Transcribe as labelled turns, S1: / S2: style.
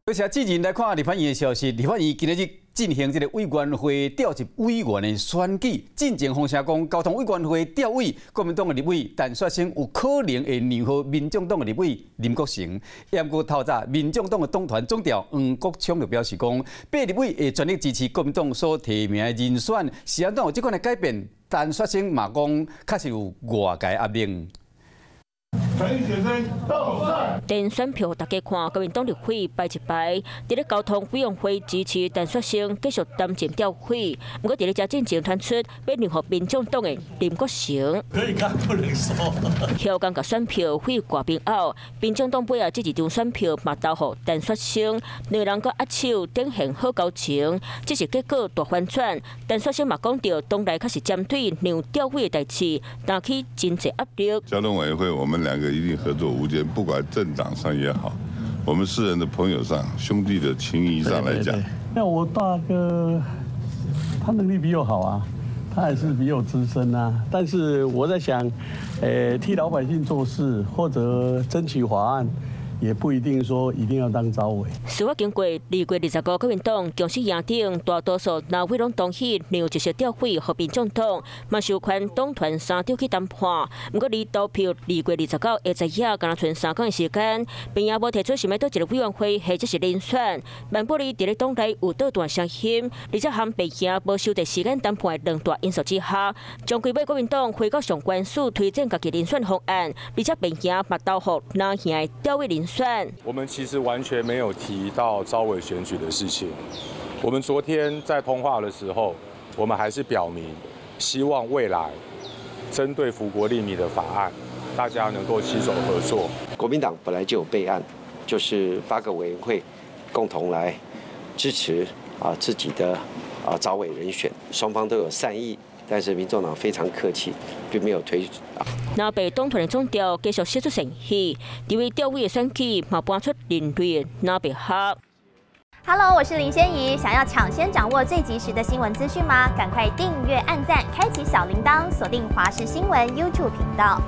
S1: 多謝之前來看立法院的消息，立法院今仔日進行這个委員會調集委員的選舉，進前風聲講交通委員會調委國民黨的立委陳雪生有可能會讓予民眾黨的立委林國成。毋過透早民眾黨的黨團總召黃國昌就表示講，八立委會全力支持國民黨所提名的人選，是按怎有這款的改變？陳雪生嘛講，確實有外界壓力。
S2: 電選票大家看，國民黨立委排一排，佇咧交通委員會支持陳雪生繼續擔任調委。毋過佇咧遮進前傳出欲讓予民眾黨的林國成。
S3: 可以看不能說。
S2: 囂講共選票會掛邊後，民眾黨尾仔這一張選票嘛投予陳雪生，兩人閣握手展現好交情。只是結果大翻轉，陳雪生嘛講著，黨內確實針對讓調委的代誌，擔起真濟壓力。
S4: 交通委員會，我們兩個一定合作無間，不管政黨上也好，我們私人的朋友上、兄弟的情誼上來講。
S3: 那我大哥，他能力比我好啊，他也是比我資深啊。但是我在想，替老百姓做事或者爭取法案，也不一定說一定要當召委。
S2: 事發經過2月25，國民黨強勢贏定，大多數藍委攏同意讓一席調委予民眾黨，嘛授權黨團三長去談判。毋過離投票2月29下晝夜，敢若賰3工的時間，並也無提出啥物佗一个委員會或者是人選。萬不利佇咧黨內有倒彈聲音，而且含白營無收到時間談判的兩大因素之下，將規尾國民黨回到上關署推薦家己人選方案，而且白營嘛投予藍營的調委人選。
S5: 我們其實完全沒有提到召委選舉的事情。我們昨天在通話的時候，我們還是表明希望未來針對福國利民的法案，大家能夠攜手合作。
S6: 國民黨本來就有備案，就是八個委員會共同來支持自己的召委人選，雙方都有善意。但是民眾黨非常客氣，並沒有推。
S2: 藍白黨團的總召繼續釋出善意，這位調委的選舉嘛搬出人類藍白合。
S7: Hello，我是林仙怡，想要搶先掌握最及時的新聞資訊嗎？趕快訂閱、按讚、開啟小鈴鐺，鎖定華視新聞 YouTube 頻道。